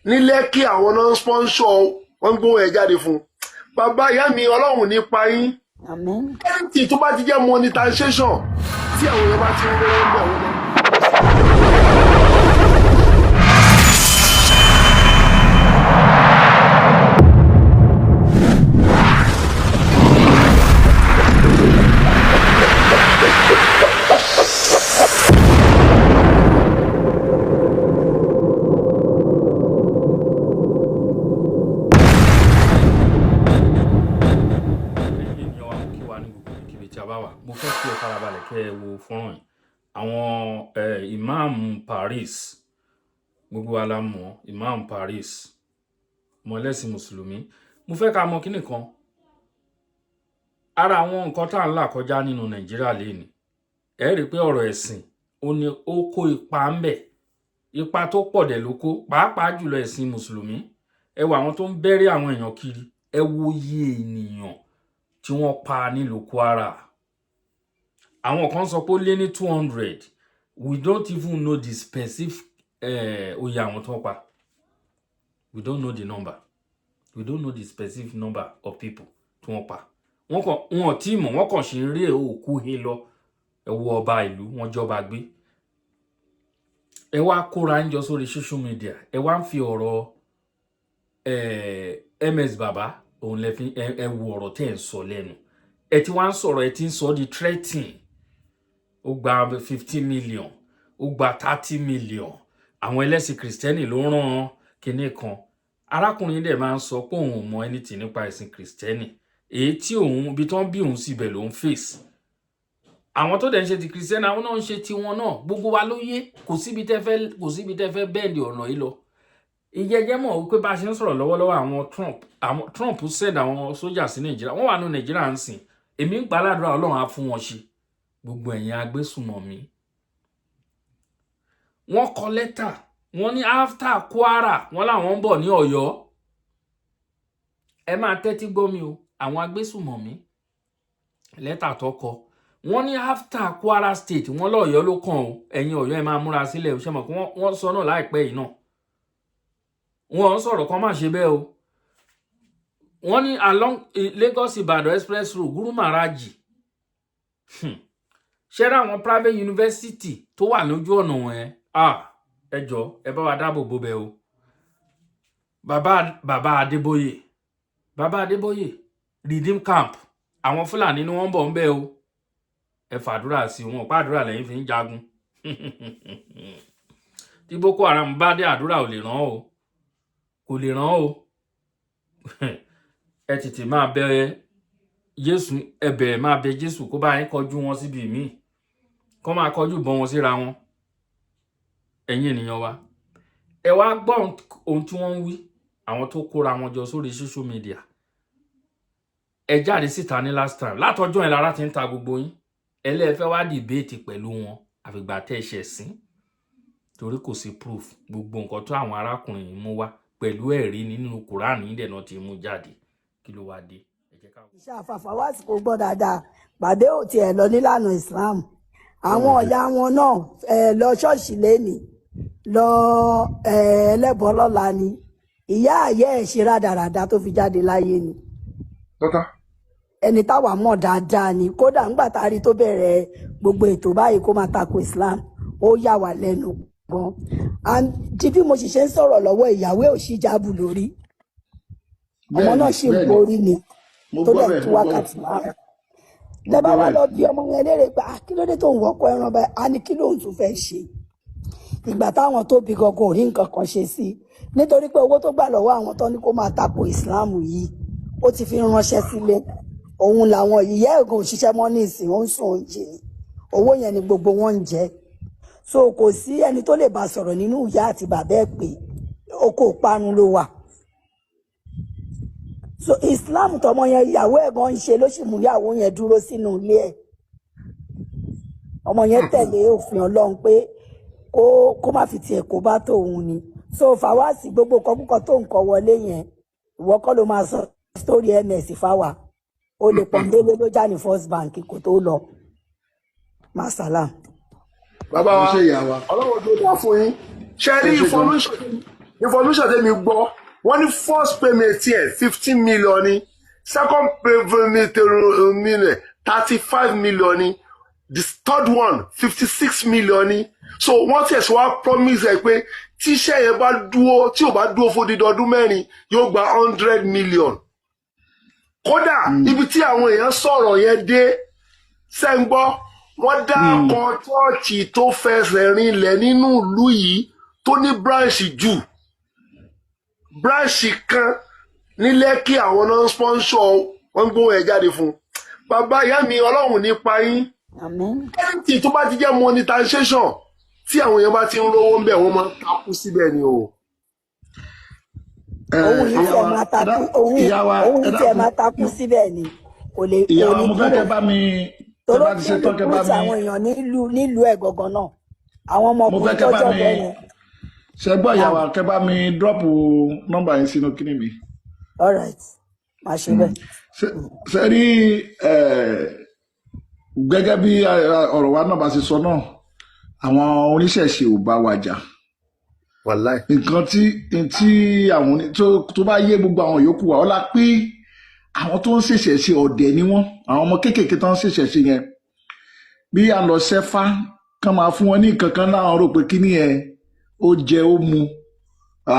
Ní Lẹ́kì, àwọn náà ń sponsor, wọ́n ń gbówó ẹ̀ jáde fún un. Bàbá ìyá mi, Ọlọ́run nípa yín. Àmín. Anything tó bá ti jẹ́ monetization, tí àwọn èèyàn bá ti ń rówó ń bẹ̀, wọ́n máa Ẹ̀yin ènìyàn wa, mo kí wa ní gbogbo ibikíbi tí a bá wà. Mo fẹ́ kí ẹ farabalẹ̀ kẹ́ ẹ wo fọ́nrán yìí. Àwọn Imam Paris, gbogbo wa la mọ̀ Imam Paris, mọ̀lẹ́sìn mùsùlùmí. Mo fẹ́ ká mọ̀ kíní kan ara àwọn nǹkan tá à ń là kọjá nínú Nàìjíríà lénìí. Ẹ rí i pé ọ̀rọ̀ ẹ̀sìn, ó ní ó kó ipa ń bẹ̀, ipa tó pọ̀ dẹ̀ ló kó, pàápàá jùlọ ẹ̀sìn mùsùlùmí. Ẹ wo àwọn tó ń bẹ́rí àwọn èèyàn kiri, ẹ wo iye ènìyàn tí wọ́n pa nílùú Kwara. Àwọn kan sọ pé ó lé ní 200. We don't even know the specific oye àwọn tó pa. We don't know the number, we don't know the specific number of people tí wọ́n pa. Wọ́n kàn wọn ò tí ì mọ̀, wọ́n kàn ṣe ń rí òkú he lọ. Ẹ wo ọba ìlú, wọ́n jọba gbé. Ẹ wá kóra ń jọ sórí social media, ẹ wá ń fi ọ̀rọ̀ ms baba òun lẹ fi ẹ wo ọ̀rọ̀ tẹ́ ẹ̀ ń sọ lẹ́nu. Ẹ ti wá ń sọ̀rọ̀, ẹ ti ń sọ di threatening. Ó gba 15 million, ó gba 30 million, àwọn ẹlẹ́sìn kìrìsìtẹ́nì ló rán kinní kan. Arákùnrin dẹ̀ máa ń sọ pé òun ò mọ anything nípa ẹ̀sìn kìrìsìtẹ́nì, èyí tí òun ibi tán bí òun síbẹ̀ ló ń face. Àwọn tó dẹ̀ ń ṣe ti kìrìsìtẹ́nì, àwọn náà ń ṣe tiwọn náà. Gbogbo wa ló yé. Kò síbi tẹ́ fẹ́ bend ọ̀nà yìí lọ. Ìjẹjẹ mọ̀ wípé bá a ṣe ń sọ̀rọ̀ lọ́wọ́lọ́wọ́, àwọn Trump send àwọn sójà sí Nàìjíríà. Wọ́n wà ní Nàìjíríà ń sìn. Èmi ń gbàládùra, Ọlọ́run á fún wọn ṣe. Gbogbo ẹ̀yin agbésùmọ̀mí, wọ́n kọ lẹ́tà, wọ́n ní after Kwara, wọ́n làwọn ń bọ̀ ní Ọ̀yọ́. Ẹ máa tẹ́tí gbọ́ mi o. Àwọn agbésùmọ̀mí, lẹ́tà tó kọ, wọ́n ní after Kwara State, wọ́n lọ́yọ́ ló kàn o. Ẹ̀yin Ọ̀yọ́, ẹ máa múra sílẹ̀ o. Ṣe mọ̀ pé wọ́n sọ náà láìpẹ́ yìí náà, wọ́n ń sọ̀rọ̀ kan má ṣe bẹ́ẹ̀ o. Wọ́n ní along Lagos Ibadan Express Road, Guru Maraji, ṣẹ́rẹ́ àwọn private university tó wà lójú ọ̀nà wọn. Ah, ẹ jọ, ẹ bá wa dáàbò bo bẹ́ẹ̀ o. Bàbá, bàbá Adébóyè, bàbá Adébóyè, Redeem Camp, àwọn Fúlàní ni wọ́n ń bọ̀ ń bẹ́ o. Ẹ fàdúrà sí wọn, pàdúrà lẹ́yìn fi ń jagun. Tí Boko Haram bá dé, àdúrà ò lè ràn o, kò lè ràn o. Ẹ tètè máa bẹ Jésù, ẹ bẹ̀rẹ̀ máa bẹ Jésù kó bá yín kọjú wọn síbi míì, kó máa kọjú bọ́ wọn síra wọn. Ẹ̀yin ènìyàn wa, ẹ wá gbọ́ ohun tí wọ́n ń wí. Àwọn tó kóra wọn jọ sórí social media, ẹ jáde síta ní last time. Látọjọ́ yẹn lára ti ń ta gbogbo yín. Ẹlẹ́ẹ̀fẹ́ wá debate pẹ̀lú wọn, àfìgbà tẹ́ ẹ ṣẹ̀ sí, torí kò sí proof. Gbogbo nǹkan tó àwọn arákùnrin yìí mú wá pẹ̀lú ẹ̀rí nínú Kùránì yìí dẹ̀ náà ti mú jáde. Kí ló wá dé? Ẹ jẹ́ ká. Iṣẹ́ àfàfà wá sí kò gbọ́ dáadáa. Pàdé ò tiẹ̀ lọ nílànà Islam. Àwọn ọ̀yà wọn náà ẹ lọ ṣọ́ọ̀ṣì lẹ́nìí, lọ ẹlẹ́bọ lọ́la ni. Ìyá àyẹ́ ẹ̀ ṣe rádaràda tó fi jáde láyé ni. Tọ́tà. Ẹni táwa mọ̀ dáadáa ni. Kódà ńgbà tá a rí tó bẹ̀rẹ̀ gbogbo ètò báyìí kó máa tako Islam, ó yà wá lẹ́nu gan. And di bí mo sì ṣe ń sọ̀rọ̀ lọ́wọ́, ìyàwó ẹ̀ ò sí jáàbù lórí ọmọ náà sì ń borí ni Mo tó gbọ́ dẹ̀ bẹ́ẹ̀, tú mo gbọ́ wákàtí bẹ́ẹ̀. 5 Mo lẹ bá gbọ́ wá bẹ́ẹ̀. lọ bí ọmọ yẹn léèrè pé, "Ah, kí ló dé tó ń wọ́kọ ẹran báyìí?" Á ní kí lóun tún fẹ́ ṣe ìgbà táwọn tó bí gangan ò rí nǹkan kan ṣe sí, nítorí pé owó tó gbà lọ́wọ́ àwọn tó ní kó máa tako Islam yìí, ó ti fi ránṣẹ́ sílé. Òun làwọn ìyá ẹ̀gàn òṣìṣẹ́ mọ́ ní ìsìn, ó ń sùn oúnjẹ ni, owó yẹn ni gbogbo wọn ń jẹ. So kò sí ẹni tó lè bá sọ̀rọ̀ nínú ìyá àti bàbá ẹ̀ pé oko parun ló wà. So Islam tọmọ yẹn, ìyàwó ẹ̀ gan ń ṣe ló sì mú ìyàwó yẹn dúró sínú ilé ẹ̀. Ọmọ yẹn tẹ̀lé òfin Ọlọ́run pé kó má fi tiẹ̀ kó bá tòun ni. So Fàwáàsì, gbogbo kọkúkọ tó ń kọ wọlé yẹn, ìwọ kọ́ ló máa sọ story ms fáwa. Ó lè pọ̀nbélé ló já ní First Bank kó tó lọ. Masalam. Bàbá Ẹ wa, ṣe ìyá wa. Ọlọ́run tó dá fún yín ṣe Ẹ rí ṣe gan. information. Information tẹ́mi gbọ́, wọ́n ní first payment ẹ̀ 15 million ni, second payment 35 million ni, the third one 56 million ni. So wọ́n tiẹ̀ sọ wá promise ẹ pé tí iṣẹ́ yẹn bá dúró, tí ò bá dúró fún odidi ọdún 4, yóò gba 100 million. Kódà ibi tí àwọn èèyàn sọ̀rọ̀ yẹn dé sẹ́ńgbọ́, wọ́n dá kan chọ́ọ̀chì tó fẹsẹ̀ rinlẹ̀ nínú ìlú yìí, tó ní branch jù, branch kan ní Lẹ́kì, àwọn náà ń sponsor, wọ́n ń gbówó ẹ̀ jáde fún un. Bàbá ìyá mi, Ọlọ́run nípa yín. Àmín. Anything tó bá ti jẹ́ monetization, tí àwọn èèyàn bá ti ń rówó ń bẹ̀, wọ́n máa ń takú síbẹ̀ ni o. Òun yìí Ìyá tiẹ̀ wa, máa ẹ takú òun ìyá wa, òun ẹ yìí tiẹ̀ dákun. máa takú síbẹ̀ ni, kò lè Ìyá kò wa, ní mo fẹ́ kúrò kẹ́ bá mi, tẹ́ toró bá ti ti ṣe tán, kẹ́ bá recruit mi àwọn èèyàn nílùú ẹ̀ gangan náà, àwọn mo fẹ́ ọmọkùnrin kẹ́ bá tọ́jọ́ mi bẹ́ẹ̀ yẹn. Ṣe gbọ́, ìyá Naam. wa, kẹ́ bá mi drop nọ́mbà yín sínú kíní mi. All right, máa ṣe bẹ́ẹ̀. Ṣe rí, gẹ́gẹ́ bí ọ̀rọ̀ wa náà bá ṣe sọ náà, àwọn oníṣẹ̀ṣe ò bá wa jà. Wàláì. Nǹkan tí àwọn tó bá yé gbogbo àwọn yòókù wa, ọlá pé àwọn tó ń ṣèṣẹ̀ṣe, ọ̀dẹ̀ ni wọ́n. Àwọn ọmọ kéékèèké tó ń ṣèṣẹ̀ṣe yẹn, bí a lọ ṣẹ́fá kán máa fún wọn ní nǹkan kan láwọn rò pé kíní yẹn ó jẹ, ó mu,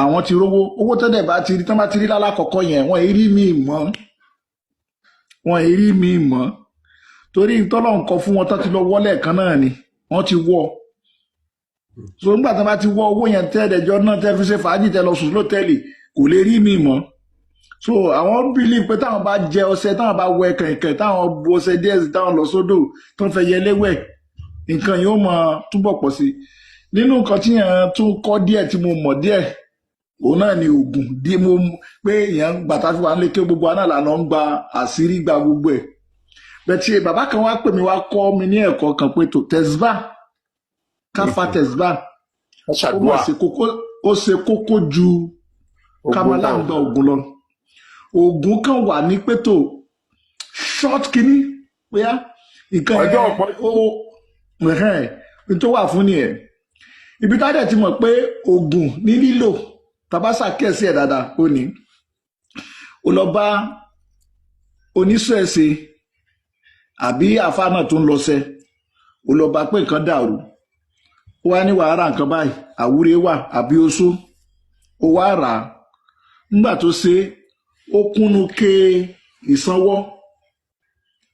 àwọn ti rówó. Owó tẹ́lẹ̀ bá ti rí tán, bá ti rí lálákọ̀ọ́kọ́ yẹn, wọ́n ì rí mi mọ́, wọ́n ì rí mi mọ́, torí tọ́lọ́run kọ fún wọn tán ti lọ wọ́lẹ̀ kan náà ni wọ́n ti wọ́. So nígbà tí wọ́n bá ti wọ́ owó yẹn, tẹ́ẹ̀dẹ̀jọ́ náà tẹ́ fi ṣe fàájì, tẹ́ lọ sùn lọ́tẹ́ẹ̀lì, kò lè rí mi mọ́. So àwọn believe pé táwọn bá jẹ ọṣẹ, táwọn bá wẹ kẹ̀kẹ́, táwọn bu ọṣẹ díẹ̀ sí, táwọn lọ sódò tó ń fẹ́ yẹ léwẹ̀, nǹkan yóò mọ túbọ̀ pọ̀ sí. Nínú nǹkan tí yẹn tún kọ́ díẹ̀, tí mo mọ̀ díẹ̀, òun náà ni oògùn díẹ̀. Mo pé èèyàn gbàtà fi wà ń lé kí gbogbo wa náà là lọ ń gba àṣírí, gba gbogbo ẹ̀ bẹ́ẹ̀. Tí bàbá kan wá pè mí, wá kọ́ mi ní ẹ̀kọ́ kan pé tó tẹ̀síbà, ká fa tẹ̀síbà, Ẹ ó mà ṣàdúrà. ṣe kókó, ó ṣe kókó ju ká Ogun máa táwọn láǹgbà oògùn lọ. Oògùn kan wà ní pé tó short kínní, bóyá nǹkan ọjọ́ yẹn ọ̀pọ̀ ó ẹ̀hẹ́n, ní tó wà fún nìyẹn. Ibi tá a dẹ̀ ti mọ̀ pé oògùn ní lílò, tàbá ṣàkíyèsí ẹ̀ dáadáa, ó ní ó lọ bá oníṣẹ̀ṣe àbí àfa náà tó ń lọṣẹ, ó lọ bá pé nǹkan dàrú, ó wá ní wàá ra nǹkan báyìí, àwúre wà àbí oṣó, ó wá rà á. Nígbà tó ṣe, ó kúnnu ké ìsanwó,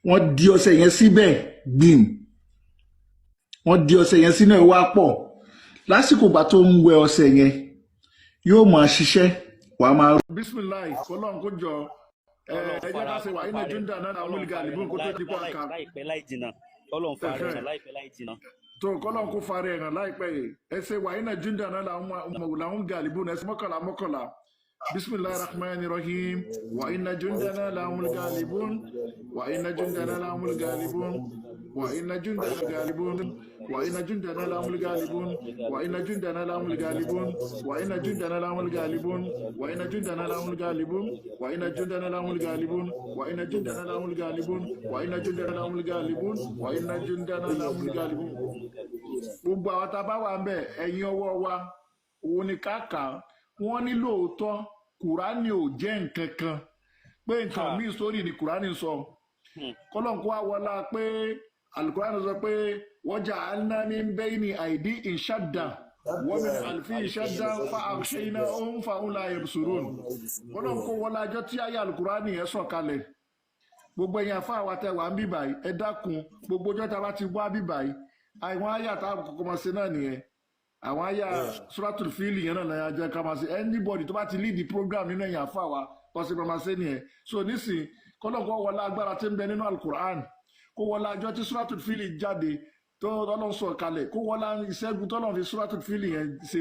wọ́n di ọṣẹ yẹn síbẹ̀ gbìm, wọ́n di ọṣẹ yẹn sínú ẹ̀, wá pọ̀. Lásìkò ìgbà tó ń wẹ ọṣẹ yẹn, yóò máa ṣiṣẹ́, wàá máa. Bisimilayi, kọlọ́n kó jọ ẹ. Ọlọ́run Ẹ jẹ́ ká fara ṣe wà kó iná parẹ́ júndà náà àwọn Ọlọ́run olùgà fara àlìbùn ẹ̀hàn kó tó di pàǹkà. láìpẹ́ láì jìnnà, Ọlọ́run fara ẹ̀hàn láìpẹ́ láì jìnnà. Tó kọlọ́n kó fara ẹ̀hàn láìpẹ́ yìí. Ẹ ṣe wà iná júndà náà làwọn olùgà àlìbùn ẹ ṣe mọ́kànlá mọ́kànlá. Bisimilayi rahman rahim. Wa inna jundana lahumul ghalibun, wa inna jundana lahumul ghalibun, wa inna jundana ghalibun, wa inna jundana lahumul ghalibun, wa inna jundana lahumul ghalibun, wa inna jundana lahumul ghalibun, wa inna jundana lahumul ghalibun, wa inna jundana lahumul ghalibun, wa inna jundana lahumul ghalibun, wa inna jundana lahumul ghalibun, wa inna jundana lahumul ghalibun. Gbogbo àwọn tá a bá wà ń bẹ, ẹ̀yin ọwọ́ wa òun ni káàkà. Wọ́n ní lóòótọ́ Kùránì ò jẹ́ nǹkan kan, pé nǹkan Ha. míì sórí ni Kùránì sọ. Kọ́lọ́n kó wá wọlá pé Alukùránì sọ pé wọ́n jà á ní bẹ́ẹ̀ ní àìdí ìṣàdá wọ́n mi àlùfín ìṣàdá fa àṣẹ iná ó ń fa òun láàyè sùúrù. Kọ́lọ́n kó wọlá ajọ́ tí ayé Alukùránì yẹn sọ̀ kalẹ̀. Gbogbo ẹ̀yin àfa àwa tẹ wà ń bì báyìí, ẹ dákun, gbogbo ọjọ́ tá a bá ti wá bì báyìí, àwọn àyà tá a kọ́kọ́ máa ṣe náà nìyẹn, àwọn àyà Suratul Fili yẹn náà lẹ́yìn ajẹ́ ká máa ṣe. Anybody tó bá ti lead the program nínú ẹ̀yin àfa wa, wọ́n ṣe máa ṣe nìyẹn. So nísìn, kọ́lọ́kọ́ wọlé agbára tí ń bẹ nínú Alukur'an, kó wọlé àjọ tí Suratul Fili jáde tó Ọlọ́run sọ̀ kalẹ̀, kó wọlé ìṣẹ́gun tọ́lọ́run fi Suratul Fili yẹn ṣe,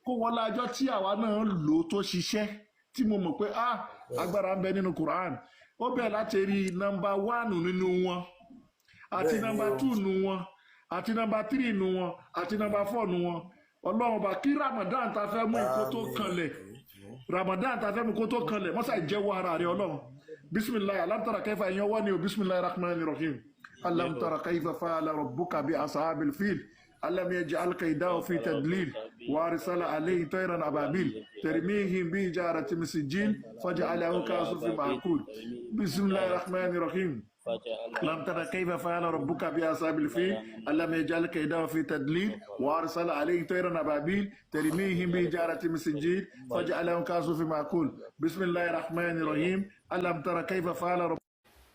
kó wọlé àjọ tí àwa náà lò tó ṣiṣẹ́, tí mo mọ̀ pé ah, agbára ń bẹ nínú Quran. Ó bẹ̀rẹ̀ láti rí number one nínú wọn, àti Bẹ́ẹ̀ ni number o. two nínú wọn, àti number three nínú wọn, àti number four nínú wọn. Ọlọ́run bá kí Ramadan ta fẹ́ mú ìkó tó kanlẹ̀, Ramadan ta fẹ́ mú kó tó kanlẹ̀, mọ́sá ìjẹ́wọ́ ara rẹ̀. Ọlọ́run, bisimilayi, alam tara kayfa, ẹ̀yin ọwọ́ ni o. Bisimilayi rahman rahim. Alam tara kayfa fa'ala rabbuka bi ashabil fil. ألم يجعل كيده في تدليل وأرسل عليه طيرا أبابيل ترميهم بحجارة من سجيل فجعله كعصف مأكول. بسم الله الرحمن الرحيم. لم تر كيف فعل ربك بأصحاب الفيل ألم يجعل كيدهم في تدليل وأرسل عليهم طيرا أبابيل ترميهم بحجارة من سجيل فجعلهم كعصف مأكول. بسم الله الرحمن الرحيم. ألم تر كيف فعل ربك.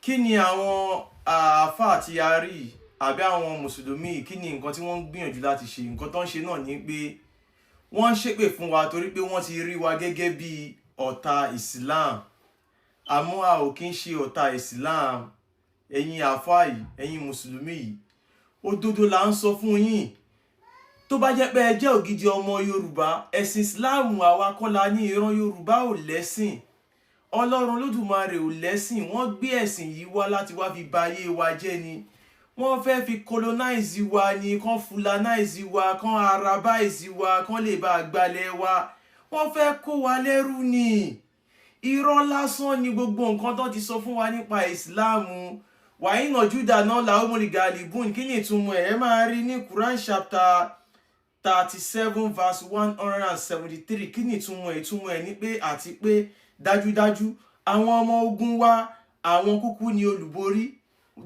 Kí ni àwọn àáfàá tí a rí yìí, àbí àwọn mùsùlùmí yìí, kí ni nǹkan tí wọ́n ń gbìyànjú láti ṣe? Nǹkan tó ń ṣe náà ni pé wọ́n ń ṣépè fún wa torí pé wọ́n ti rí wa gẹ́gẹ́ bí ọ̀tá Islam, àmọ́ a ò kí ń ṣe ọ̀tá Islam. Ẹ̀yin àáfàá yìí, ẹ̀yin mùsùlùmí yìí, òdodo là ń sọ fún yín. Tó bá jẹ́ pé ẹ jẹ́ ògidì ọmọ Yorùbá, ẹ̀sìn Islam àwa kọ́ la ní. Ìran Yorùbá ò lẹ́sìn, Ọlọ́run Lódùmarè ò lẹ́sìn. Wọ́n gbé ẹ̀sìn yìí wá láti wá fi ba ayé wa jẹ́ ni. Wọ́n fẹ́ fi colonize wa ni, kán fulanize wa, kán arabize wa, kán lè bá gbalẹ̀ wa. Wọ́n fẹ́ kó wa lẹ́rú ni. Irọ́ lásán ni gbogbo nǹkan tó ti sọ fún wa nípa ìsìláàmù. وإن جندنا لهم الغالبون. Kí ni ìtumọ̀ ẹ̀? Ẹ máa rí ní Quran chapter 37 verse 173. Kí ni ìtumọ̀ ẹ̀? Ìtumọ̀ ẹ̀ ni pé àti pé dájúdájú àwọn ọmọ ogun wa, àwọn kúkú ni olùborí.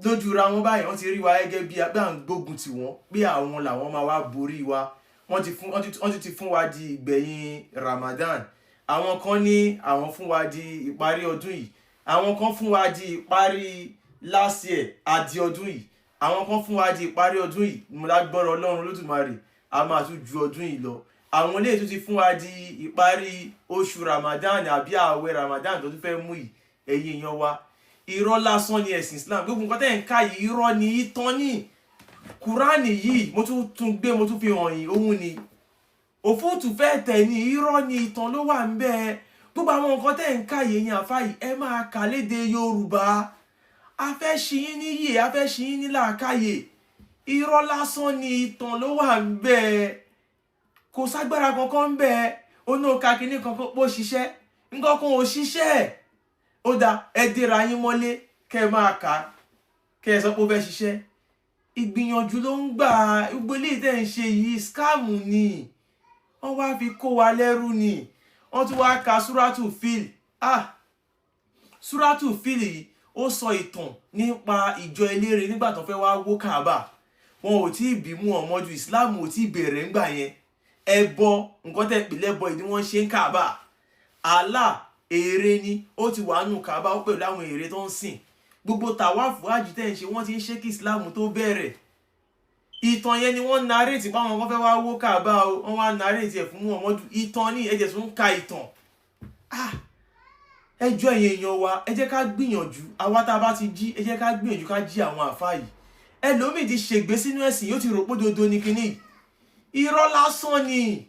Lójú ra wọn báyìí, wọ́n ti rí wa gẹ́gẹ́ bí pé à ń gbógun tì wọ́n, pé àwọn làwọn máa wá borí wa. Wọ́n ti fún wa di ìgbẹ̀yìn Ramadan. Àwọn kan ní àwọn fún wa di ìparí ọdún yìí, àwọn kan fún wa di ìparí last year àdi ọdún yìí, àwọn kan fún wa di ìparí ọdún yìí. Mo lágbọ́rọ̀ Ọlọ́run Olódùmarè, a máa tún ju ọdún yìí lọ. Àwọn eléyìí tún ti fún wa di ìparí oṣù Ramadan àbí ààwẹ̀ Ramadan tó tún fẹ́ mú yìí. Ẹ̀yin èèyàn wa, irọ́ lásán ni ẹ̀sìn Islam. Gbogbo nǹkan tẹ́ ń ká yìí, irọ́ ni, ìtàn ní Kúránì yìí. Mo tún tún gbé, mo tún fi hàn yín, òun ni òfúùtù fẹ́ tẹ̀ ní. Irọ́ ni, ìtàn ló wà ń bẹ́ẹ̀. Gbogbo àwọn nǹkan tẹ́ ń ká yìí, ẹ̀yin àfa yìí, ẹ máa kà lédè Yorùbá. A fẹ́ ṣí yín níyè, a fẹ́ ṣí yín ní làákàyè. Irọ́ lásán ni, ìtàn ló wà ń bẹ́ẹ̀. Kò ságbára kankan ń bẹ́ẹ̀. Ó ní òka kínní kankan pó ṣiṣẹ́, nǹkan kan ò ṣiṣẹ́. Ó dáa, ẹ dira yín mọ́lé, kẹ́ ẹ máa kà á, kẹ́ ẹ sọ pé ó fẹ́ ṣiṣẹ́. Ìgbìyànjú ló ń gbà. Gbogbo eléyìí tẹ́ ń ṣe yìí, scam ni. Wọ́n wá fi kó wa lẹ́rú ni. Wọ́n tún wá ka Súrátù Fíl. Ah, Súrátù Fíl yìí, ó sọ ìtàn nípa ìjọ eléré nígbà tó fẹ́ wá wó Káàbà. Wọn ò tí ì bí Muhammadu, Islam ò tí ì bẹ̀rẹ̀ ńgbà yẹn. Ẹbọ, nǹkan tẹ́ pè lẹ́bọ yìí ni wọ́n ṣe ń Káàbà. Allah, ère ni ó ti wà nù Káàbà, ó pẹ̀lú àwọn ère tó ń sìn. Gbogbo tàwáàfù, hajj tẹ́ ń ṣe, wọ́n ti ń ṣe kí Islam tó bẹ̀rẹ̀. Ìtàn yẹn ni wọ́n narrate pé àwọn kan fẹ́ wá wó Káàbà o. Wọ́n wá narrate ẹ̀ fún Muhammadu. Ìtàn ní ẹ̀jẹ̀ tún ń ka ìtàn. Ah, ẹ jọ̀ọ́, ẹ̀yin èèyàn wa, ẹ jẹ́ ká gbìyànjú. Àwa tá a bá ti jí, ẹ jẹ́ ká gbìyànjú ká jí àwọn àfáà yìí. Ẹlòmíì ti ṣègbé sínú ẹ̀sìn, yóò ti rò pé dodo ni kinní yìí. Irọ́ lásán ni.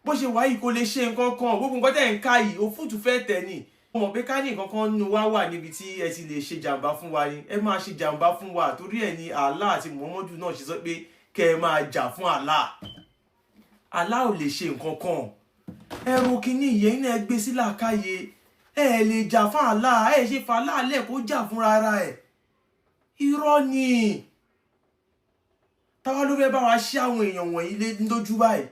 Bó ṣe wà yìí, kò lè ṣe nǹkan kan. Gbogbo nǹkan tẹ̀ ń ká yìí, òfúùtù fẹ́ tẹ̀ ni. Mo mọ̀ pé ká ní nǹkan kan nínú wa wà níbi tí ẹ ti lè ṣe jàǹbá fún wa ni ẹ máa ṣe jàǹbá fún wa. Torí ẹ̀ ni Allah àti Muhammadu náà ṣe sọ pé kẹ́ ẹ máa jà fún Allah. Allah ò lè ṣe nǹkan kan. Ẹrù kínní yẹn náà, ẹ gbé sí làákàyè. Ẹ lè jà fún Allah, ẹ ṣe fà Allah lẹ̀ kó jà fúnra ara ẹ̀. Irọ́ ni. Táwa ló fẹ́ bá wa ṣí àwọn èèyàn wọ̀nyí lé lójú báyìí?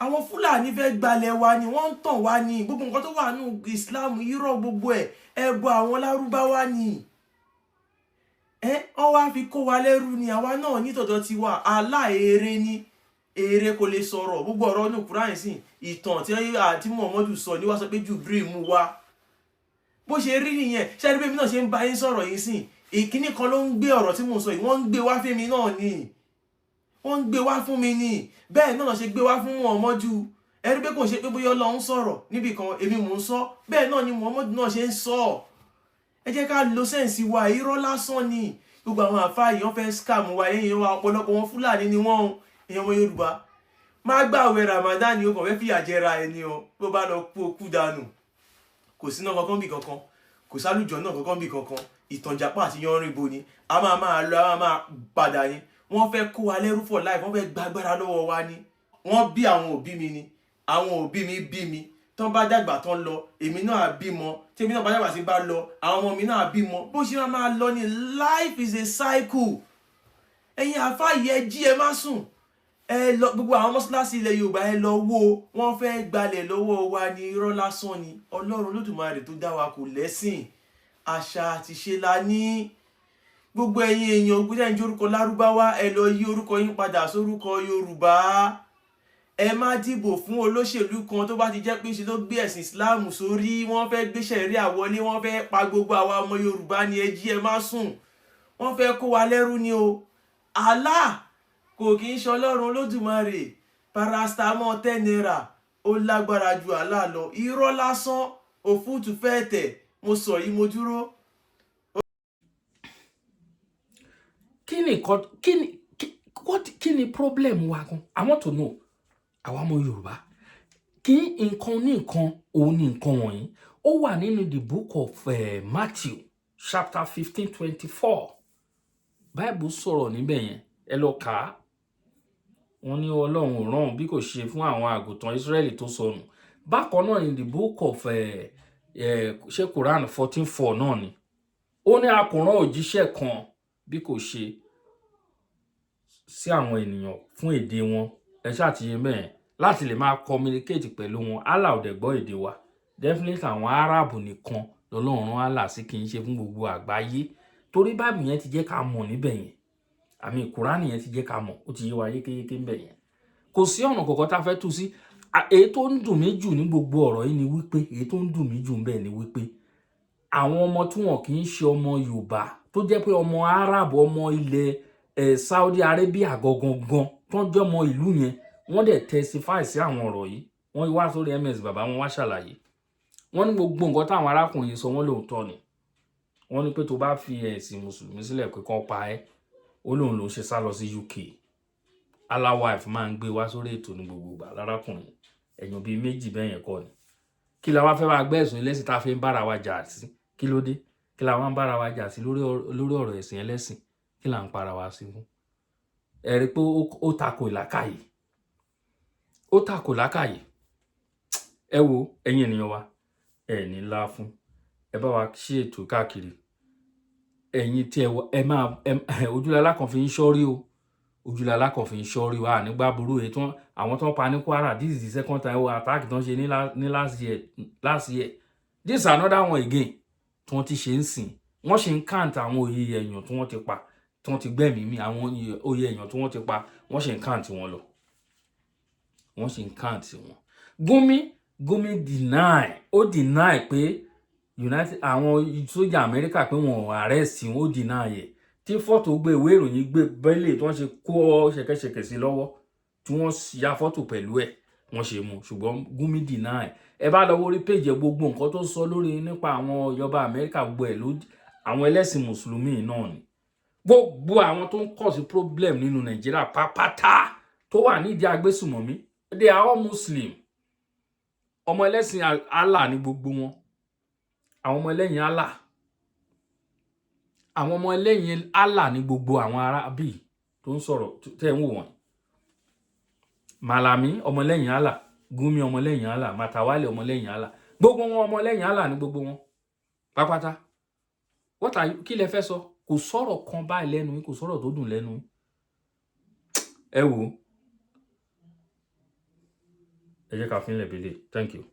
Àwọn Fúlàní fẹ́ gbalẹ̀ wa ni, wọ́n ń tàn wá ní. Gbogbo nǹkan tó wà nù Islam, irọ́ gbogbo ẹ̀, ẹbọ àwọn Lárúbáwá ni. Ẹ wọ́n wá fi kó wa lẹ́rú ni. Àwa náà ní tọ̀dọ̀ tiwa. Allah, ère ni, ère kò lè sọ̀rọ̀. Gbogbo ọ̀rọ̀ ní Kùránì sìn, ìtàn tí àti Muhammadu sọ ní wá sọ pé Jubril mú wá. Bó ṣe rí nìyẹn. Ṣé ẹni pé mi náà ṣe ń bá yín sọ̀rọ̀ yìí sìn, ìkíní kan ló ń gbé ọ̀rọ̀ tí mò ń sọ yìí. Wọ́n ń gbé wá fún mi náà ni, wọ́n ń gbé wá fún mi ni. Bẹ́ẹ̀ náà ṣe gbé wá fún Muhammadu. Ẹni pé kò ṣe pé bóyá Ọlọ́run sọ̀rọ̀ níbì kan, èmi mò ń sọ. Bẹ́ẹ̀ náà ni Muhammadu náà ṣe ń sọ. Ẹ jẹ́ ká lo sense wa. Irọ́ lásán ni. Gbogbo àwọn àfáà yìí, wọ́n fẹ́ scam wa. Ẹ̀yìn wa, ọ̀pọ̀lọpọ̀ wọn Fúlàní ni wọ́n. Èèyàn ọmọ Yorùbá, má gbààwẹ̀ Ramadan ni, o kàn fẹ́ fìyà jẹra ẹni o. Bó bá lọ kú, o kú dànù. Kò síná kankan bì kankan, kò sálùjọ náà kankan bì kankan. Ìtànjàpá àti yanrìnbo ni. A máa máa lọ, a máa máa padà ni. Wọ́n fẹ́ kó wa lẹ́rú for life, wọ́n fẹ́ gbàgbára lọ́wọ́ wa ni. Wọ́n bí àwọn òbí mi ni, àwọn òbí mi bí mi. Tán bá dàgbà tán lọ, èmi náà á bímọ. Tí èmi náà bá dàgbà sí bá lọ, àwọn ọmọ mi náà á bímọ. Bó ṣe máa máa lọ ni. Life is a cycle. Ẹ̀yin àfáà yìí, ẹ jí, ẹ má sùn. Ẹ lọ gbogbo àwọn mọ́ṣáláṣí ilẹ̀ Yorùbá, ẹ lọ wo, wọ́n fẹ́ gbalẹ̀ lọ́wọ́ wa ní. Irọ́ lásán ni. Ọlọ́run Olódùmarè tó dá wa kò lẹ́sìn, àṣà àti ṣe la ní. Gbogbo ẹ̀yin èèyàn gbé ń jórúkọ Lárúbáwá, ẹ lọ yí orúkọ yín padà sórúkọ Yorùbá. Ẹ má dìbò fún olóṣèlú kan tó bá ti jẹ́ pé ṣe ló gbé ẹ̀sìn Islam sórí. Wọ́n fẹ́ gbé ṣẹ̀ríà wọlé, wọ́n fẹ́ pa gbogbo àwa ọmọ Yorùbá ni. Ẹ jí, ẹ má sùn, wọ́n fẹ́ kó wa lẹ́rú ni o. Allah kò kí ń ṣọlọ́run Olódùmarè. Paracetamol 10 naira ó lágbára ju Allah lọ. Irọ́ lásán, òfúùtù fẹ́ẹ̀ tẹ̀. Mo sọ yìí, mo dúró. Kí ni nǹkan, kí ni what, kí ni problem wa gan? I want to know. Àwa ọmọ Yorùbá, kí nǹkan ní nǹkan òun ní nǹkan wọ̀nyí. Ó wà nínú the book of Matthew chapter 15:24. Bible sọ̀rọ̀ níbẹ̀ yẹn, ẹ lọ kà á. Wọ́n ní Ọlọ́run ò rán òun bí kò ṣe fún àwọn àgùntàn Israẹli tó sọnù. Bákan náà, in the book of ṣé Quran 14:4 náà ni ó ní a kò rán òjíṣẹ́ kan bí kò ṣe sí àwọn ènìyàn fún èdè wọn. Ẹ ṣáà ti yé mẹ́ẹ̀ láti lè máa communicate pẹ̀lú wọn. Allah ò dẹ̀ gbọ́ èdè wa. Definitely, àwọn Arab nìkan lọ́lọ́run rán Allah sí, kì í ṣe fún gbogbo àgbáyé, torí Bible yẹn ti jẹ́ ká mọ̀ níbẹ̀ yẹn, àmì Quran yẹn ti jẹ́ ká mọ̀, ó ti yé wa yékéyéké níbẹ̀ yẹn. Kò sí ọ̀nà kọ̀ọ̀kan tá a fẹ́ tú sí. Èyí tó ń dùn mí jù ní gbogbo ọ̀rọ̀ yìí ni wípé, èyí tó ń dùn mí jù ń bẹ̀ ni wípé, àwọn ọmọ tí wọn kì í ṣe ọmọ Yorùbá, tó jẹ́ pé ọmọ Arab, ọmọ ilẹ̀ Saudi Arabia gangan gan, tó ń jẹ́ ọmọ ìlú yẹn, wọ́n dẹ̀ testify sí àwọn ọ̀rọ̀ yìí. Wọ́n wá sórí MS bàbá, wọn wá ṣàlàyé. Wọ́n ní gbogbo nǹkan táwọn arákùnrin yìí sọ, wọ́n lóòótọ́ ni. Wọ́n ní pé tó bá fi ẹ̀sìn mùsùlùmí sílẹ̀ pé kán pa ẹ́, ó lóun lòún ṣe sá lọ sí UK. Allah wife máa ń gbé wá sórí ètò ní gbogbo ìgbà lárákùnrin ẹ̀yàn bíi méjì bẹ́ẹ̀ yẹn kọ́ ni. Kí la wá fẹ́ máa gbé ẹ̀sùn ẹlẹ́sìn tá a fi ń bára wa jà sí? Kí ló dé? Kí la wá ń bára wa jà sí lórí ọ̀rọ̀ ẹ̀sìn ẹlẹ́sìn? Kí là ń para wa sí fún? Ẹ rí i pé ó tako ìlàkàyè, ó tako làákàyè. Ẹ wo, ẹ̀yin ènìyàn wa, ẹ ní ńlá fún ẹ bá wa ṣí ètò káàkiri. Ẹ̀yin tí ẹ ẹ máa ẹ ojúlala kan fi ń ṣọ́rí o, ojúlala kan fi ń ṣọ́rí o. Ànígbà burú èyí tí àwọn tó ń pa ní Kwara. This is the second time o attack tó ń ṣe ní last year. This is another one again tí wọ́n ti ṣe ń sìn. Wọ́n ṣe ń count àwọn oyè èèyàn tí wọ́n ti pa, tí wọ́n ti gbẹ̀mí mì. Àwọn oyè èèyàn tí wọ́n ti pa, wọ́n ṣe ń count wọn lọ, wọ́n ṣe ń count wọn. Gumi deny, ó deny pé United, àwọn sójà Amẹ́ríkà, pé wọn ò arrest wọn. Ó deny ẹ̀. Tí fọ́tò gbé, ìwé ìròyìn gbé bẹ́lẹ̀ tí wọ́n ṣe kó ṣẹ̀kẹ̀ṣẹ̀kẹ̀ sí lọ́wọ́, tí wọ́n ya fọ́tò pẹ̀lú ẹ̀, wọ́n ṣe mú. Ṣùgbọ́n Gumi deny. Ẹ bá lọ wórí péjì gbogbo nǹkan tó sọ lórí nípa àwọn ìjọba Amẹ́ríkà, gbogbo ẹ̀ ló àwọn ẹlẹ́sìn mùsùlùmí náà ni. Gbogbo àwọn tó ń cause problem nínú Nàìjíríà pápátá, tó wà nídìí agbésùmọ̀mí, they are all Muslim. Ọmọ ẹlẹ́sìn Allah ní gbogbo wọn. Àwọn ọmọ ẹlẹ́yìn Allah, àwọn ọmọ ẹlẹ́yìn Allah ní gbogbo àwọn arábì tó ń sọ̀rọ̀ tẹ́ ń wò wọ́n. Malami, ọmọlẹ́yìn Allah. Gumi, ọmọlẹ́yìn Allah. Matawale, ọmọlẹ́yìn Allah. Gbogbo wọn, ọmọlẹ́yìn Allah ní gbogbo wọn pápátá. What are you, kí lẹ fẹ́ sọ? Kò sọ̀rọ̀ kan báyìí lẹ́nu yín, kò sọ̀rọ̀ tó dùn lẹ́nu yín. Ẹ wò ó, ẹ jẹ́ ká fi ń lẹ̀ bílẹ̀. Thank you.